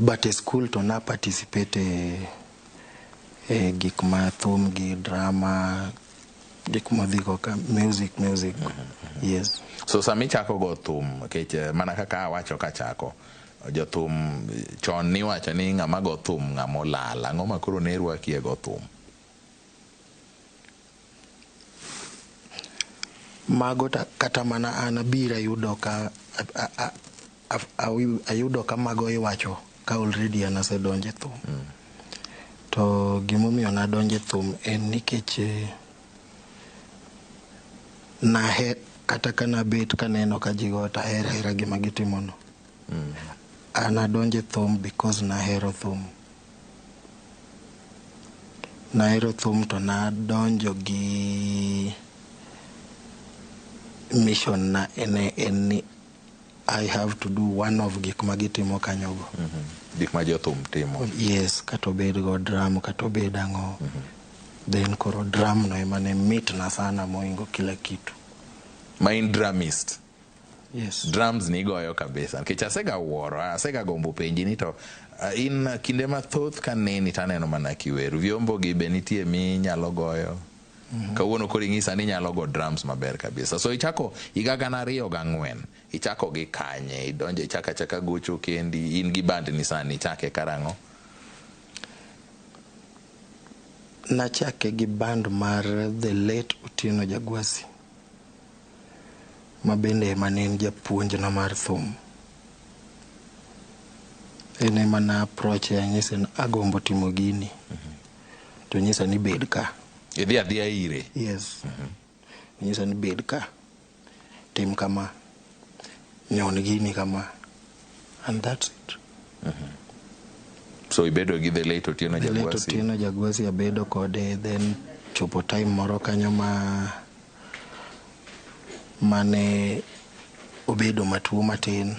But e school to na participate e gik ma thum gi drama, gik modhigo ka music music. Yes. So sama ichako go thum, nikech mana kaka awacho kachako, jothum chon niwacho ni ng'ama go thum ng'ama olal. Ang'o ma koro ne rwaki e go thum? Mago kata mana an abiro ayudo ka ayudo ka mago iwacho ka already an asedonjo e thum. To gimomiyo nadonjo e thum en nikech nahe kata ka nabet kaneno ka ji go to ahero ahera gima gitimono. An adonjo e thum because nahero thum. Nahero thum to nadonjo gi mission na en ni I have to do one of gik ma gitimo kanyogo. Gik ma jothum timo. Yes, kata obed go drum, kata obed ang'o. Then koro drum no ema ne mitna sana mohingo kila kitu. Ma in drummist. Yes. Drums ni igoyo kabisa. Nikech asega wuoro, asega gombo penji ni to in kinde mathoth kaneni taneno mana kiwer. Vyombo gi be nitie minyalo goyo. Kawuono koro inyisa ni inyalo go drums maber kabisa. So ichako higa 2004. Ichako gi kanye? Idonjo ichako achaka gocho kendi, in gi band ni sani, ichake karang'o? Nachake gi band mar the late Otieno Jagwasi, ma bende ema ne en japuonjna mar thum. En ema na approach anyise ni agombo timo gini. To onyisa ni bed ka. Idhi adhiya ire? Yes. Onyisa ni bed ka, tim kama, nyon gini kama, and that's it. So ibedo gi the late Otieno The late Jagwasi? Otieno Jagwasi abedo kode, then chopo time moro kanyo ma mane obedo matuo matin.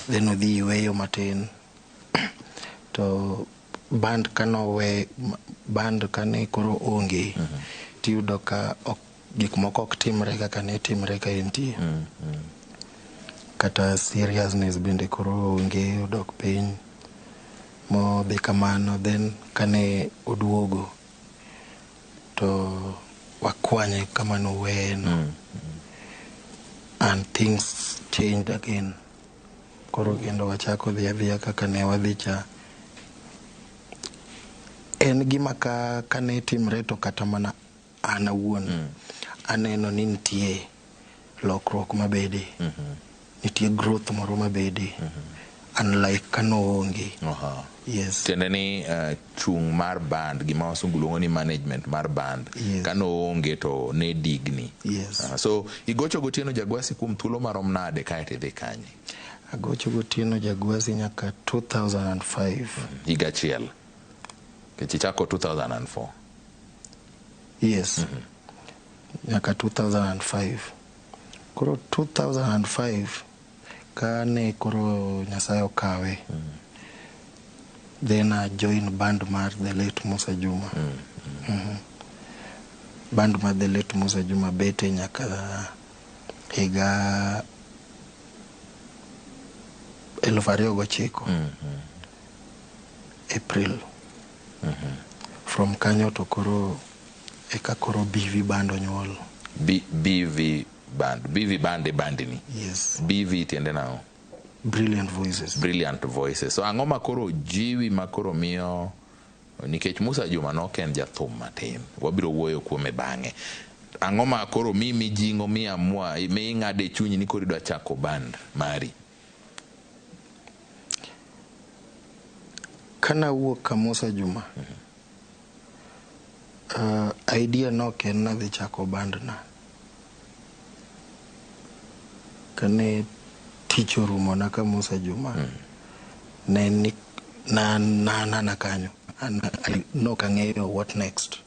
Then odhi yueyo matin. To band kanowe, band kane koro onge, tiyudo ka ok, gik moko ok timre kaka ne timre ka entie. Kata seriousness bende koro onge, odok piny modhi kamano. Then kane oduogo to wakwanye kama noweye no. And things changed again. Koro kendo wachako dhi adhiya kaka ne wadhi cha. En gima ka kane timre to kata mana an awuon aneno ni nitie lokruok mabede. Nitie growth moro mabede. Unlike kanoonge. Yes. Tiende ni chung' mar band, gima wasungu luongo ni management mar band. Yes. Kanoonge to ne digni. Yes. So igocho Gotieno Jagwasi kuom thuolo marom nade kaeto idhi kanye? Agocho Gotieno Jagwasi nyaka 2005. Higa achiel. Nikech ichako 2004. Yes. Nyaka 2005. Koro 2005 kane koro Nyasaye okawe. Then I join band mar the late Musa Juma. Band mar the late Musa Juma bete nyaka higa 2009. April. From kanyo to koro eka koro BV band onyuol. BV band. BV band e band ni. Yes. BV tiende nang'o? Brilliant Voices. Brilliant Voices. So ang'o ma koro jiwi ma koro miyo, nikech Musa Juma nok en jathum matin, wabiro wuoyo kuome bang'e. Ang'o ma koro mi mijing'o mi amua mi ing'ade chunyi ni koro idwa chako band mari? Kana wuok ka Musa Juma, idea nok en nadhi chako band na. Kane tich orumo na ka Musa Juma, ne ni na na na na kanyo. An nok ang'eyo what next.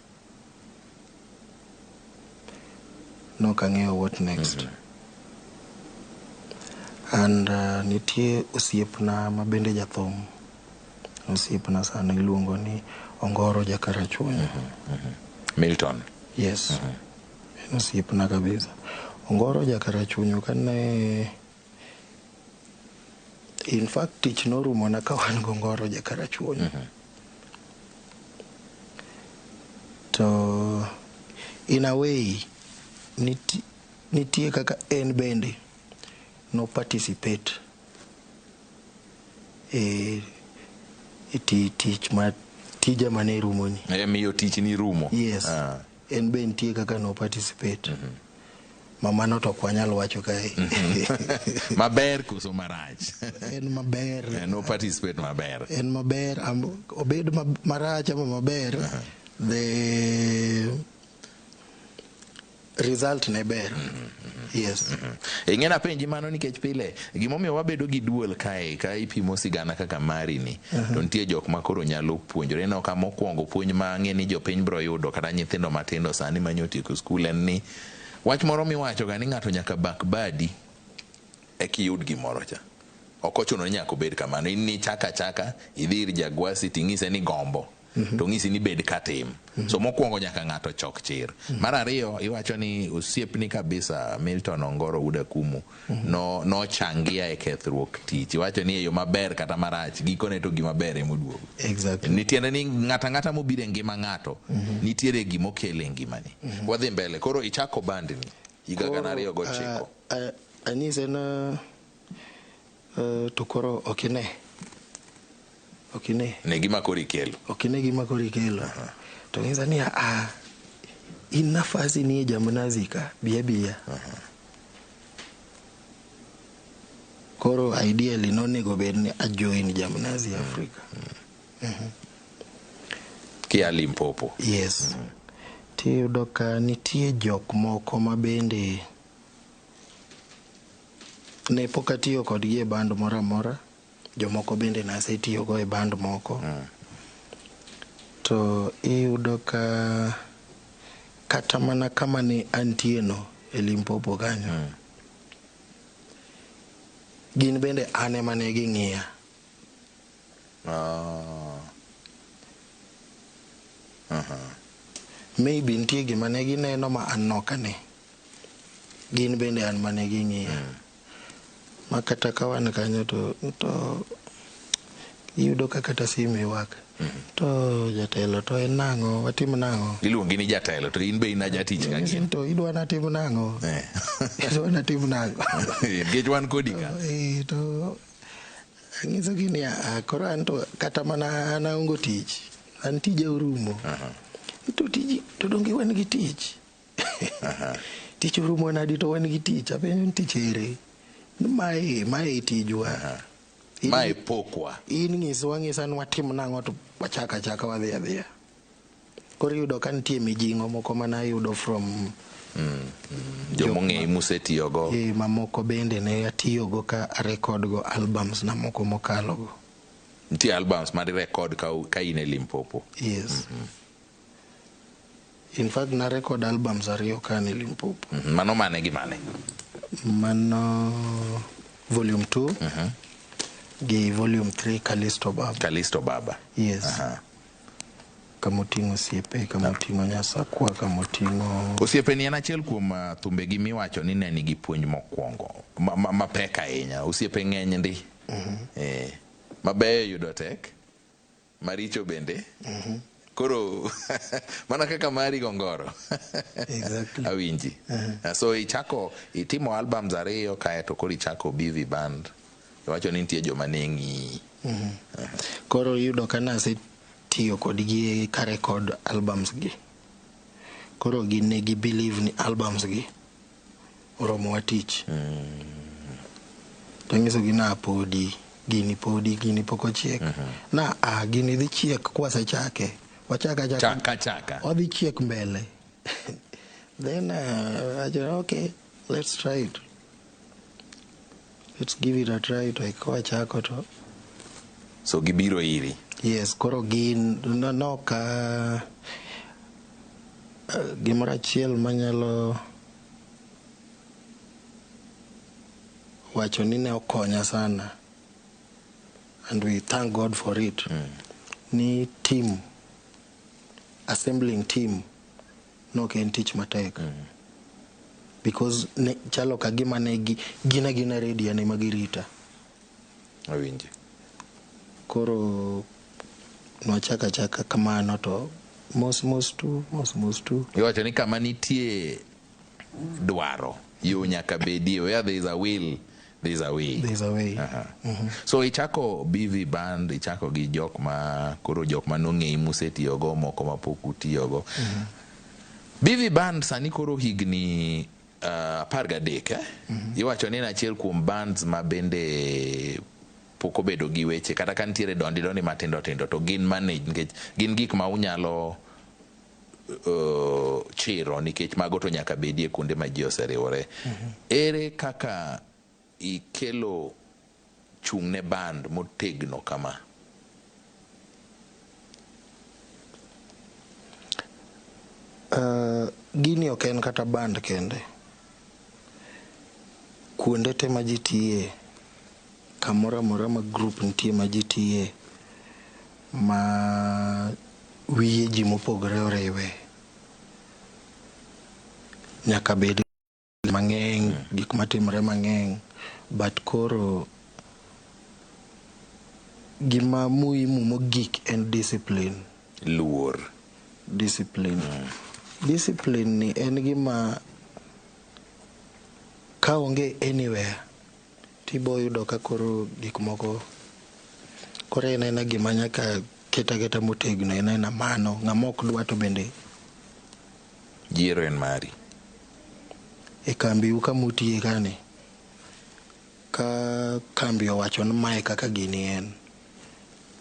Nok ang'eyo what next. And nitie osiepna ma bende jathum. Osiepna sana iluongo ni Ongoro Jakarachuonyo. Milton. Yes. En osiepna kabisa. Ongoro Jakarachuonyo kane In fact tich norumona ka wan gongoro jakarachuonyo. To in a way nitie kaka en bende no participate e tich ma tija mane rumoni. E miyo tich ni rumo. Yes. En be nitie kaka no participate. Mamano to ok wanyal wacho kae. Maber koso marach? En maber. No participate maber. En maber, obed marach ama maber, the result ne ber. Yes. Ing'e napenji mano nikech pile gimomiyo wabedo gi duol kae ka ipimo sigana kaka mari ni to nitie jok ma koro nyalo puonjore. Ineno ka mokwongo puonj ma ang'e ni jopiny bro yudo kata nyithindo matindo sani manyo tieko skul en ni wach moro miwacho ga ni ng'ato nyaka bak badi eka iyud gimoro cha. Ok ochuno ni nyaka obed kamano. In ni chaka chaka idhi ir jagwasi ting'ise ni gombo. To ng'isi ni bed ka tim. So mokwongo nyaka ng'ato chok chir. Mar ariyo iwacho ni osiepni kabisa Milton Ongoro Wuod Akumu no changia e kethruok tich. Iwacho ni e yo maber kata marach gikone to gima ber ema oduogo. Exactly. Nitiende ni ng'ato ang'ata mobiro e ngima ng'ato nitiere gima okelo e ngimani. Wadhi mbele koro ichako band ni higa gana ariyo gochiko. Anyise na to koro ok ine. Ok ine. Ne gima koro ikelo. Ok ine gima koro ikelo. To ng'isa ni in nafasi ni e Jamnazi ka, bi abiya. Koro ideally nonego bed ni a join Jamnazi Africa. Kia Limpopo. Yes. Tiyudo ka nitie jok moko ma bende ne pok atiyo kodgi e band moro amora. Jomoko bende nasetiyogo e band moko. To iyudo ka kata mana kama ne antie no e Limpopo kanyo. Gin bende an ema ne ging'iya. Maybe nitie gima ne gineno ma an nok ane. Gin bende an mane ging'iya. Ma kata ka wan kanyo to iyudo ka kata simu ywak. To jatelo to en nang'o, watim nang'o? Iluongi ni jatelo to in be in jatich ka gin. To idwa natim nang'o? Idwa natim nang'o? Nikech wan kodi ka. To anyisogi ni koro an to kata mana an aongo tich. An tija orumo. To tiji to donge wan gi tich. Tich orumo nadi to wan gi tich. Apenjo ni tich ere? Mae tijwa. Mae pokwa. In ng'iswa ng'isa ni watim nang'o to wachaka achaka wadhi adhiya. Koro iyudo ka nitie mijing'o moko mana ayudo from jomong'eyi musetiyogo. Mamoko bende ne atiyogo ka arekod go albums na moko mokalo go. Nitie albums ma record ka in e Limpopo. Yes. In fact na record albums ariyo ka an e Limpopo. Mano mane gi mane? Mano volume 2 gi volume 3 Kalisto Baba. Kalisto Baba. Yes. Kamoting'o osiepe, kamoting'o Nyasakwa, kamoting'o Osiepe ni en achiel kuom thumbegi miwacho ni ne nigi puonj mokwongo mapek ahinya. Osiepe ng'eny ndi. Mabeyo yudo tek, maricho bende. Koro mana kaka mari gongoro. Exactly. Awinji. So ichako itimo albums ariyo kae to koro ichako BV band. Iwacho ni nitie joma ne ng'iyi. Koro iyudo ka nasetiyo kodgi ka record albums gi. Koro gin ne gi believe ni albums gi oromowa tich. To anyisogi na podi gini podi gini pok ochiek. Na gini dhi chiek kwasechake. Wachaka chaka. Chaka chaka. Odhi chiek mbele. Then I said, okay, let's try it. Let's give it a try. To wachako to. So gibiro iri. Yes, koro gin no ka gimoro achiel manyalo wacho ni ne okonya sana and we thank God for it. Ni team assembling team nok en tich matek. Because ne chalo ka gima ne gina gina ready ane magirita. Awinji. Koro nwachako achaka kamano to mos mos tu, mos mos tu. Iwacho ni kama nitie dwaro, yo nyaka bedie. Where there is a will, there is a way. There is a way. So ichako BV band, ichako gi jok ma koro jok ma nong'eyi musetiyogo, moko ma pok utiyogo. BV band sani koro higni 13, eh? Iwacho ni en achiel kuom bands ma bende pok obedo gi weche kata ka nitiere dondi dondi matindo tindo to gin manage nikech gin gik ma unyalo chiro nikech mago to nyaka bedie kuonde ma ji oseriwore. Ere kaka ikelo chung' ne band motegno kama? Gini ok en kata band kende. Kuonde te ma ji tiye, kamoro amora ma group nitie ma ji tiye, ma wiye ji mopogore oriwe, nyaka bed mang'eny, gik matimore mang'eny, but koro gima muhimu mogik en discipline. Luor. Discipline. Discipline ni en gima kaonge anywhere tibo yudo ka koro gik moko koro en aena gima nyaka ket aketa motegno, en aena mano. Ng'ama ok dwa to bende Yiero en mari. E kambi u kama utiye kani, ka kambi owacho ni mae kaka gini en,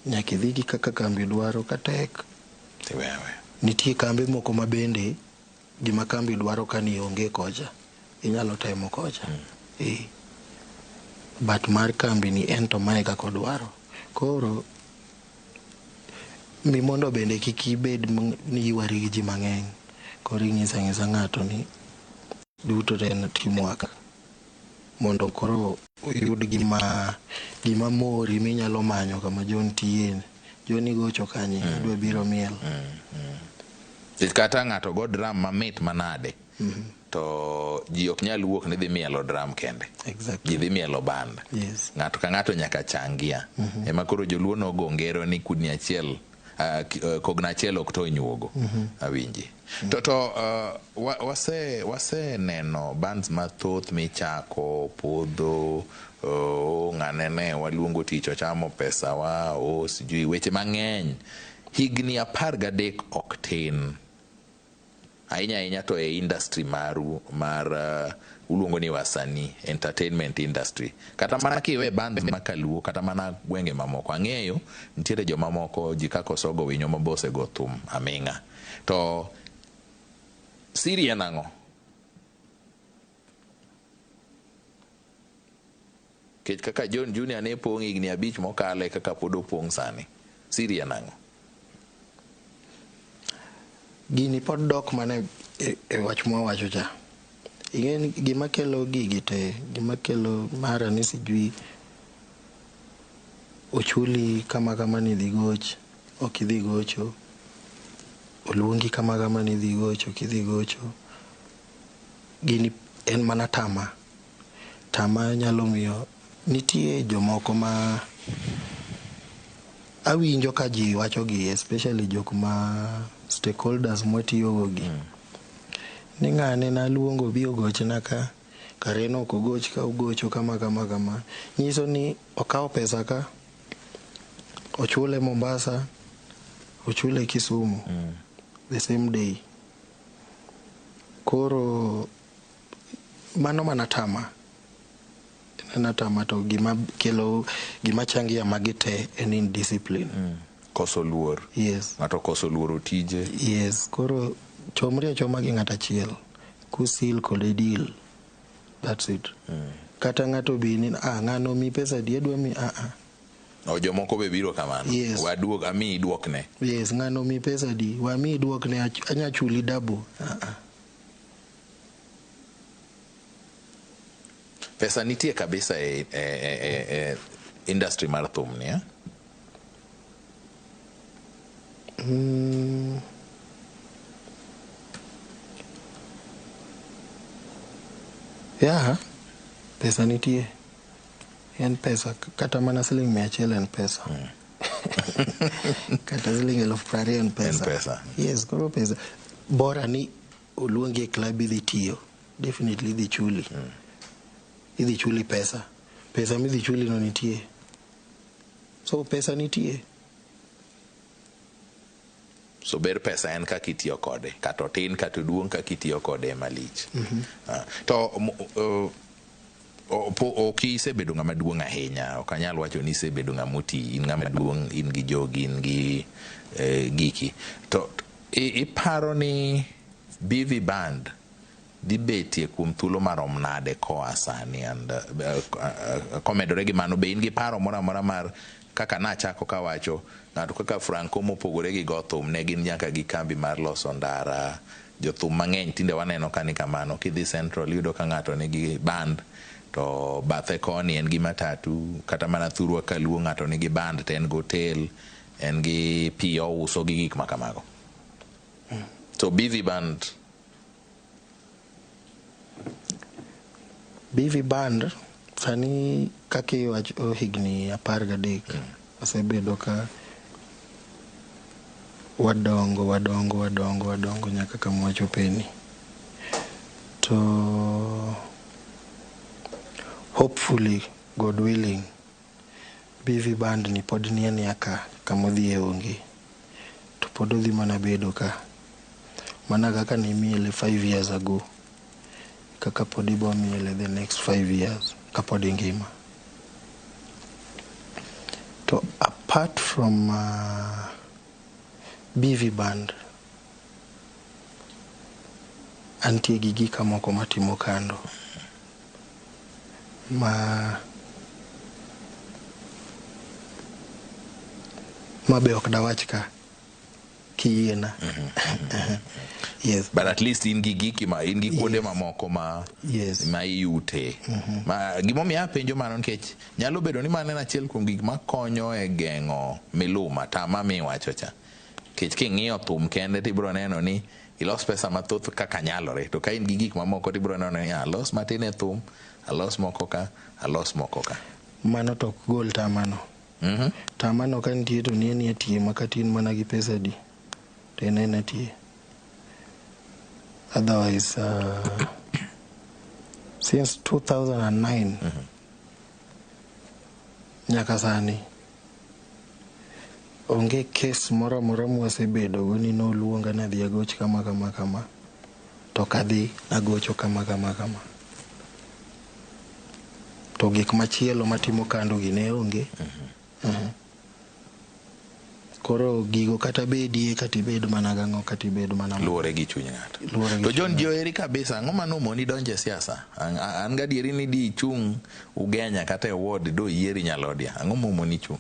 nyaka idhi gi kaka kambi dwaro katek. Tiweyo aweya. Nitie kambe moko ma bende gima kambi dwaro kani onge kocha, inyalo temo kocha. But mar kambi ni en to mae kaka odwaro. Koro mi mondo bende kik ibed ni iywari gi ji mang'eny. Koro ing'iso ang'isa ng'ato ni duto te en teamwork. Mondo koro oyud gima mori minyalo manyo kama John tiye. John igocho kanye, idwa biro miel. Kata ng'ato go drum mamit manade, to ji ok nyal wuok ni dhi mielo drum kende. Ji dhi mielo band. Ng'ato ka ng'ato nyaka changia. Ema koro joluo nogo ngero ni kudni achiel, kogno achiel ok to nyuogo. Awinji. To wase neno bands mathoth michako podho, ng'ane ne waluongo tich ochamo pesa wa, sijui weche mang'eny. Higni 13 ok tin. Ahinya ahinya to e industry maru mar uluongo ni wasanii, entertainment industry. Kata mana kiwe band makaluo, kata mana gwenge mamoko. Ang'eyo nitiere jomamoko ji kaka Osogo Winyo ma be osego thum aming'a. To siri en ang'o? Nikech kaka John Junior ne pong' higni 5 mokalo e kaka pod opong' sani. Siri en ang'o? Gini pod dok mana e wach mwawacho cha. Ing'e ni gima kelo gigi te, gima kelo mara ni sijui ochuli kama kama ni idhi goch, ok idhi gocho. Oluongi kama kama ni idhi gocho, ok idhi gocho. Gini en mana tama. Tama nyalo miyo nitie jomoko ma awinjo ka ji wacho gi, especially jok ma stakeholders mwatiyogo gi. Ni ng'ane naluongo bi ogochna ka, kare ne ok ogoch ka ogocho kama kama kama. Nyiso ni okawo pesa ka, ochule Mombasa, ochule Kisumu the same day. Koro mano mana tama. En tama to gima kelo gima changia magi te en indiscipline. Koso luor. Yes. Ng'ato koso luoro tije. Yes. Koro chomri achoma gi ng'ato achiel. Kusil kode deal. That's it. Kata ng'ato bi ni ng'ano mi pesa di adwa mi O jomoko be biro kamano. Yes. Waduog ami duokne. Yes, ng'ano mi pesa di wami duokne anya chuli double. Pesa nitie kabisa e industry mar thum ni, eh? Yeah, pesa nitie. En pesa, kata mana siling 100 en pesa. Kata siling 20,000 en pesa. En pesa. Yes, koro pesa. Bora ni oluongi e club idhi tiyo, definitely idhi chuli. Idhi chuli pesa. Pesa midhi chuli no nitie. So pesa nitie. So ber pesa en kaka itiyo kode, kata otin kata oduong' kaka itiyo kode ema lich. To ok isebedo ng'ama duong' ahinya, ok anyal wacho ni isebedo ng'ama oti, in ng'ama duong', in gi jogi, in gi giki. To iparo ni BV Band dhi betie kuom thuolo marom nade koa sani? And komedore gi mano, be in gi paro moro amora mar kaka nachako kawacho, ng'ato kaka Franco mopogore gi go thum ne gin nyaka gi kambi mar loso ndara, jothum mang'eny tinde waneno ka ni kamano, kidhi Central iyudo ka ng'ato nigi band to bathe koni en gi matatu, kata mana thurwa kaluo ng'ato nigi band to en gi hotel, en gi pi ouso gi gik ma kamago. So BV Band BV Band sani kaka iwacho higni 13 osebedo ka wadongo wadongo wadongo wadongo nyaka kama wachopeni. To hopefully, God willing, BV Band ni pod nie ania ka kama odhiye onge. To pod odhi mana bedo ka. Mana kaka nimiele 5 years ago, kaka pod ibo miele the next 5 years kapod ingima. To apart from BV Band, antie gi gika moko matimo kando ma be ok dawach ka kiyiena. Yes. But at least in gi giki ma in gi kuonde mamoko ma ma iyute. Ma gimomiyo apenjo mano nikech nyalo bedo ni mano en achiel kuom gik makonyo e geng'o miluma tama miwacho cha. Nikech king'iyo thum kende tibiro neno ni ilos pesa mathoth kaka nyalore, to ka in gi gik mamoko tibiro neno ni alos matin e thum, alos moko ka, alos moko ka. Mano to ok gol tamano. Tamano ka nitie to nie nie tie ma kata in mana gi pesa di to en ena tie. Otherwise, since 2009 nyaka sani onge kes moro amora mwasebedo go ni noluonga nadhi agoch kama kama kama to kadhi nagocho kama kama kama. To gik machielo matimo kando gi ne onge. Koro gigo kata bedie kata ibed mana gang'o kata ibed mana luwore gi chuny ng'ato. To John Joeri kabisa, ang'o mano moni donjo e siasa? An gadieri ni di chung' Ugenya kata e ward do yieri Nyalodia. Ang'o momoni chung'?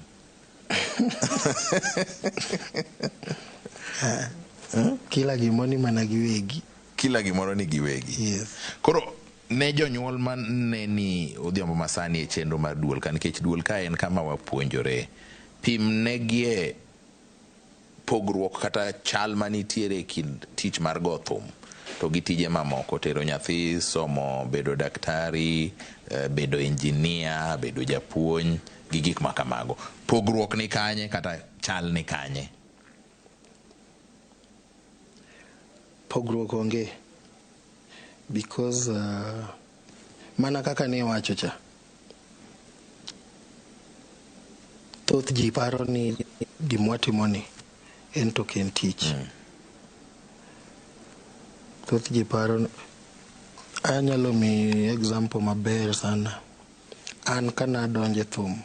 Kila gimoro ni mana giwegi. Kila gimoro ni giwegi. Yes. Koro ne jonyuol man ne ni odhiambo masani e chenro mar duol ka, nikech duol ka en kama wapuonjore, pim negie pogruok kata chal manitiere e kind tich mar go thum to gi tije mamoko, tero nyathi somo, bedo daktari, bedo engineer, bedo japuonj gi gik ma kamago. Pogruok ni kanye kata chal ni kanye? Pogruok onge. Because mana kaka ne wacho cha, thoth ji paro ni gimwatimo ni en to ok en tich. Thoth ji paro, anyalo miyi example maber sana. An kana donje thum,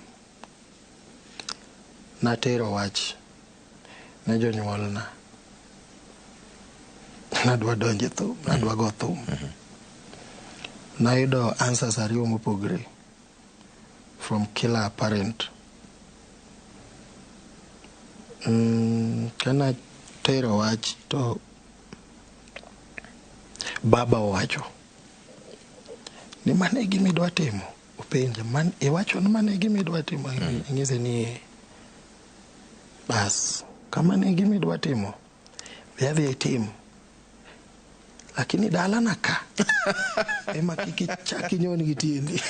natero wach ne jonyuolna. Nadwa donje thum, nadwa go thum. Nayudo answers ariyo mopogre from kila parent. Kana tero wach to baba owacho ni mano e gima idwa timo. Openja, man iwacho ni mano e gima idwa timo? Ang'ise ni bas, kamano e gima idwa timo, dhi adhi itim. Lakini dalana ka ema kik ichak inyon gi tiendi.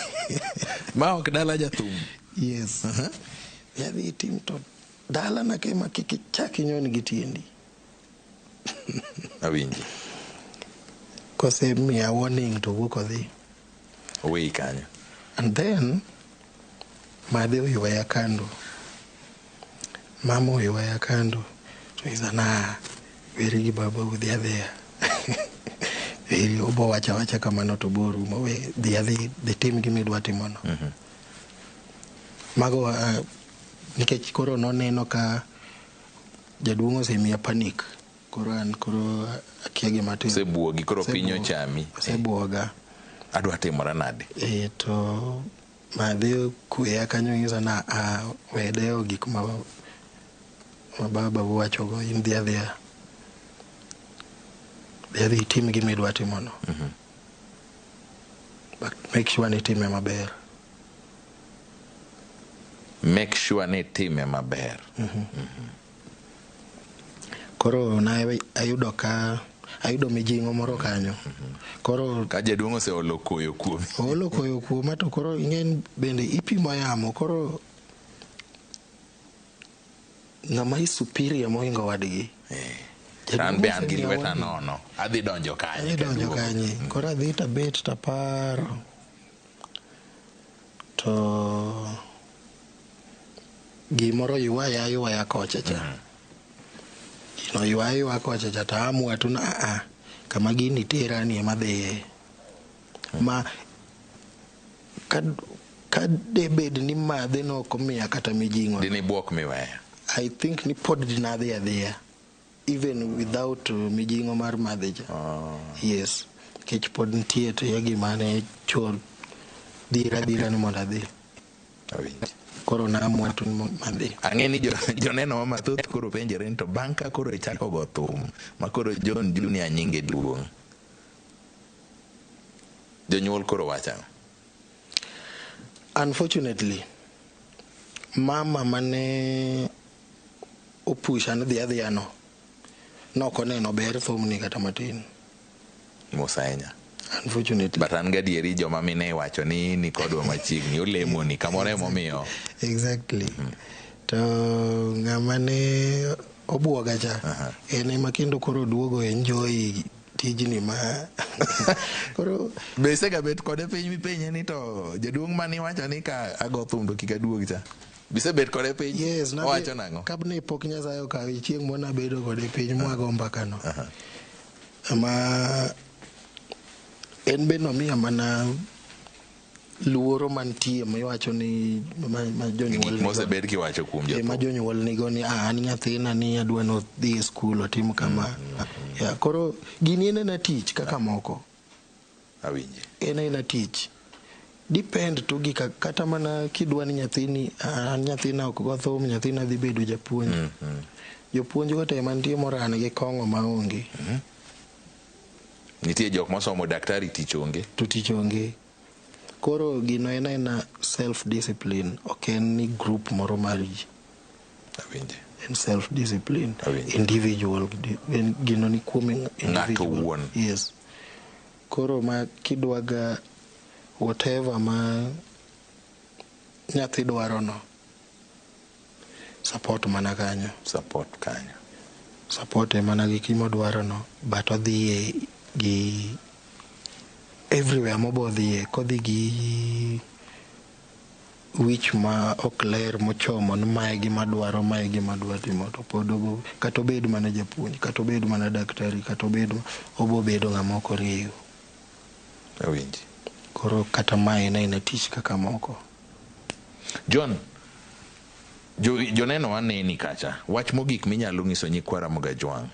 Ma ok dala jathum. Yes. Dhi adhi itim to dalana ka ema kik ichak inyon gi tiendi. Awinji. Kosemiya warning to owuok odhi. Oweyi kanyo. And then madhe oywaya kando. Mama oywaya kando. To nyisa na weri gi baba udhi adhiya. Weri obo wacha wacha kamano to bo rumo. We dhi adhi dhi tim gima idwa timono. Mago nikech koro noneno ka jaduong' osemiya panic. Koro an koro akia gima timo. Osebuogi koro piny ochami. Osebuoga. Adwa timora nade? E, to madhe kweya kanyo nyisa na a we dewo gik ma baba wachogo in dhi adhiya. Dhi adhi itim gima idwa timono. But make sure ni itime maber. Make sure ni itime maber. Koro na ayudo ka ayudo mijing'o moro kanyo. Koro Ka jaduong' oseolo koyo kuomi. oolo koyo kuoma to koro ing'e bende ipimo yamo koro ng'ama i superior mohingo wadgi. An be an gi lweta nono. Adhi donjo kanye. Adhi donjo kaduogo. kanye. Koro adhi tabet taparo. To gimoro ywaya ywaya kocha cha. Gino ywaya ywaya kocha cha to amua tu na a kama gini tera ni ema dhiye. Ma ka debed ni madhe nok omiya kata mijing'o. Dini buok miweya. I think ni pod dinadhi adhiya even without mijing'o mar madhe cha. Yes. Nikech pod nitie to ya gima ne chor dhira dhira ni mondo adhi. Awinji. Koro naamua tu ni madhi. Ang'e ni joneno ma mathoth koro penjore ni to bang' ka koro ichako go thum ma koro John Junior nyinge duong'. Jonyuol koro wacho ang'o? Unfortunately, mama mane opusha ni dhi adhiya no nok oneno ber thumni kata matin. Mos ahinya. Unfortunately. But an gadieri joma mine iwacho ni ni kodwa machiegni olemoni kamoro emomiyo. Exactly. To ng'ama ne obuoga cha en ema kendo koro duogo enjoy tijni ma koro Be isega bet kode piny mipenje ni to jaduong' mane iwacho ni ka ago thum to kik aduog cha. Bisebet kode piny? Yes, Owacho nang'o? Kabne pok Nyasaye okawe chieng' moro nabedo kode piny mwago mbaka no. Ma en be nomiya mana luoro mantie miwacho ni ma jonyuol Gik mosebed kiwacho kuom ma jothum. jonyuol nigo ni an nyathina ni adwa ni odhi e skul otim kama. Ya, koro gini en ena tich kaka moko. Awinji. En ena tich. Depend to gi kata mana kidwa ni nyathini an nyathina ok go thum nyathina dhi bedo japuonj. Jopuonj go te mantie moran gi kong'o maonge. Nitie jok mosomo daktari tich onge. To tich onge. Koro gino en aena self discipline ok en ni group moro mar ji. Awinji. En self discipline. Awinji. Individual. En gino ni kuom individual. Owuon. Yes. Koro ma kidwaga whatever ma nyathi dwaro no support mana kanyo. Support kanyo. Support e mana gi gimodwaro no but odhiye gi everywhere mobodhiye kodhi gi wich ma ok ler mochomo ni mae gima dwaro mae gima dwa timo to pod obo kata obed mana japuonj kata obed mana daktari kata obed obo bedo ng'ama ok orieyo. Awinji. Koro kata mae en aena tich kaka moko. John, joneno waneni kacha. Wach mogik minyalo nyiso nyikwa Ramogi Ajwang'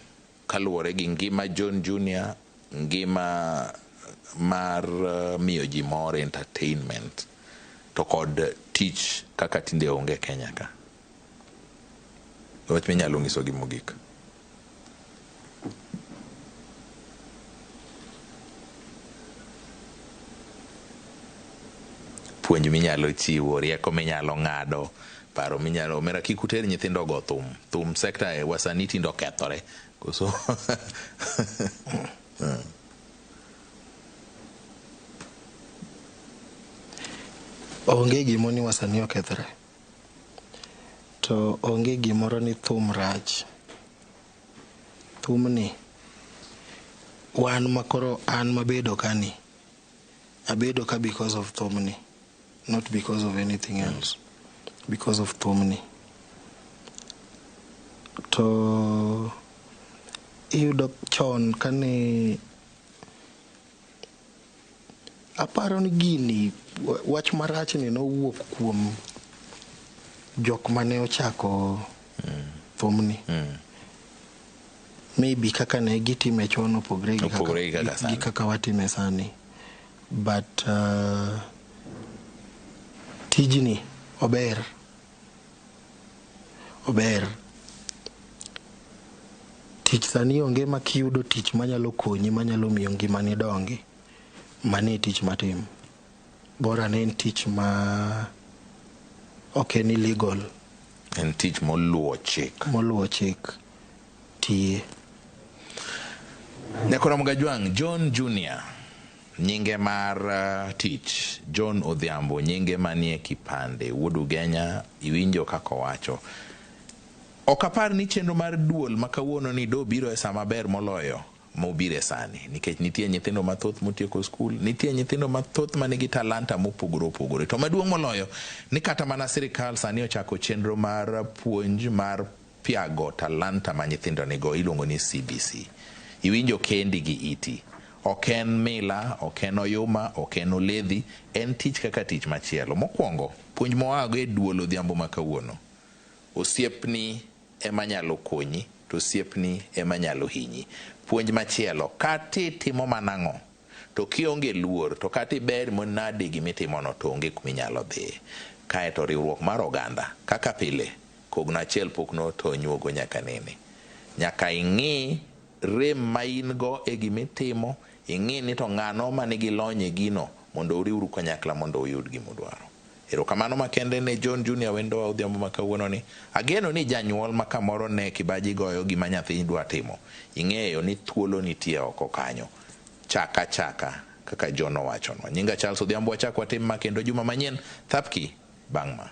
kaluwore gi ngima John Junior, ngima mar miyo ji mor entertainment to kod tich kaka tinde onge Kenya ka. Wach minyalo nyisogi mogik. Puonj minyalo chiwo, rieko minyalo ng'ado, paro minyalo omera kik uter nyithindo go thum. Thum sekta e wasanii tindo okethore. Koso Onge gimo ni wasanii okethre. To onge gimoro ni thum rach. Thumni wan makoro an mabedo kani abedo ka because of thumni not because of anything else because of thumni to iyudo chon kane aparo ni gini wach marachni nowuok kuom jok mane ochako thumni maybe kaka ne gitime chon opogre gi kaka, gi kaka watime sani but tijni ober ober tich sani onge ma kiyudo tich manyalo konyi manyalo miyo ngimani dongi mano e tich matimo bora ne en tich ma ok en illegal En tich moluwo chik. Moluwo chik tiye. Nyakoro Mgajwang' John Junior nyinge mar tich John Odhiambo nyinge manie kipande wuod Ugenya iwinjo kaka owacho. Ok apar ni chenro mar duol ma kawuono ni do biro e sama ber moloyo mobire sani nikech nitie nyithindo mathoth motieko skul, nitie nyithindo mathoth manigi talanta mopogore opogore. To maduong' moloyo ni kata mana sirikal sani ochako chenro mar puonj mar piago talanta ma nyithindo nigo iluongo ni CBC. Iwinjo kendi gi iti. Ok en mila, ok en oyuma, ok en oledhi, en tich kaka tich machielo. Mokwongo, puonj moago e duol odhiambo ma kawuono. Osiepni ema nyalo konyi, to osiepni ema nyalo hinyi. Puonj machielo, kata itimo mana ang'o, to kionge luor, to kata iber manade gimitimono to onge kuminyalo dhiye. Kaeto riwruok mar oganda, kaka pile, kogno achiel pok notonyuogo nyaka nene. Nyaka ing'i rem ma in go e gimitimo, ing'i ni to ng'ano manigi lony e gino mondo uriwru kanyakla mondo uyud gimudwaro. Erokamano makende ne John Junior wendowa odhiambo ma kawuono ni. Ageno ni janyuol ma kamoro ne kibaji goyo gima nyathi dwa timo. Ing'eyo ni thuolo nitie oko kanyo. Chaka chaka kaka John owachonwa. Nyinga Charles Odhiambo wachak watim ma kendo juma manyien. Thapki bang' ma.